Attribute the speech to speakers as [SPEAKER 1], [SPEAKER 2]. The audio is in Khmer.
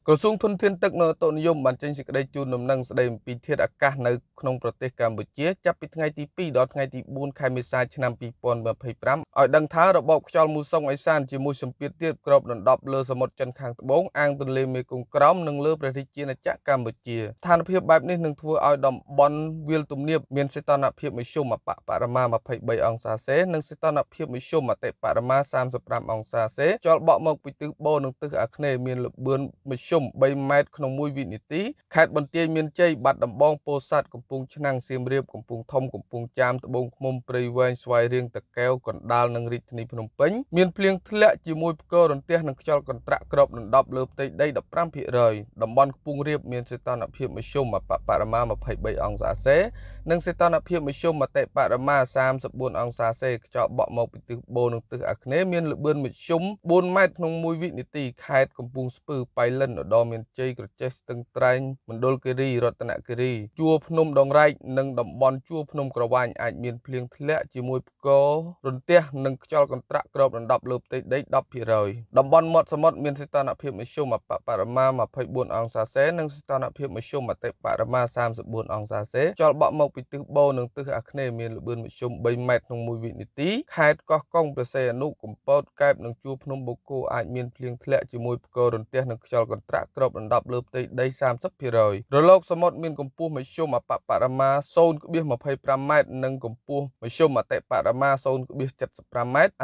[SPEAKER 1] ក្រសួងធនធានទឹកនិងឧតុនិយមបានចេញសេចក្តីជូនដំណឹងស្តីអំពីធាតុអាកាសនៅក្នុងប្រទេសកម្ពុជាចាប់ពីថ្ងៃទី2ដល់ថ្ងៃទី4ខែមេសាឆ្នាំ2025ឲ្យដឹងថារបបខ្យល់មូសុងឦសានជាមួយសម្ពាធទាបគ្របដណ្ដប់លើសមុទ្រចិនខាងត្បូងអាងទន្លេមេគង្គក្រោមនិងលើព្រះរាជាណាចក្រកម្ពុជាស្ថានភាពបែបនេះនឹងធ្វើឲ្យតំបន់វាលទំនាបមានសីតុណ្ហភាពមធ្យមអប្បបរមា23អង្សាសេនិងសីតុណ្ហភាពមធ្យមអតិបរមា35អង្សាសេខ្យល់បក់មកពីទិសបូរនិងទិសអាគ្នេយ៍មានល្បឿនមធ្យម3ម៉ែត្រក្នុង1វិនាទីខេត្តបន្ទាយមានជ័យបាត់ដំបងពោធិ៍សាត់កំពង់ឆ្នាំងសៀមរាបកំពង់ធំកំពង់ចាមត្បូងឃ្មុំព្រៃវែងស្វាយរៀងតាកែវកណ្ដាលនិងរាជធានីភ្នំពេញមានភ្លៀងធ្លាក់ជាមួយផ្គររន្ទះនិងខ្យល់កន្ត្រាក់គ្របដណ្ដប់លើផ្ទៃដី15%តំបន់ខ្ពង់រាបមានសីតុណ្ហភាពមធ្យមអប្បបរមា23អង្សាសេនិងសីតុណ្ហភាពមធ្យមអតិបរមា34អង្សាសេខ្យល់បក់មកពីទិសបូរនិងទិសអាគ្នេយ៍មានល្បឿនមធ្យម4ម៉ែត្រក្នុង1វិនាទីខេត្តកំពង់ស្ពឺប៉ៃលិនឧត្តរមានជ័យក្រចេះស្ទឹងត្រែងមណ្ឌលគិរីរតនគិរីជួរភ្នំដងរែកនិងតំបន់ជួរភ្នំក្រវាញអាចមានភ្លៀងធ្លាក់ជាមួយផ្គររន្ទះនិងខ្យល់កន្ត្រាក់គ្របដណ្ដប់លើផ្ទៃដី10%តំបន់មាត់សមុទ្រមានសីតុណ្ហភាពមធ្យមអប្បបរមា24អង្សាសេនិងសីតុណ្ហភាពមធ្យមអតិបរមា34អង្សាសេខ្យល់បក់មកពីទិសបូរនិងទិសអាគ្នេយ៍មានល្បឿនមធ្យម3ម៉ែត្រក្នុង1វិនាទីខេត្តកោះកុងព្រះសីហនុកំពតកែបនិងជួរភ្នំបូកគោអាចមានភ្លៀងធ្លាក់ជាមួយផ្គររន្ទះនិងខ្យល់កន្ត្រាក់គ្របដណ្ដប់លើផ្ទៃដី30%រលកសមុទ្រមានកម្ពស់មធ្យមអប្បបរមា0.25ម៉ែត្រនិងកម្ពស់មធ្យមអតិបរមា0.75ម៉ែត្រ។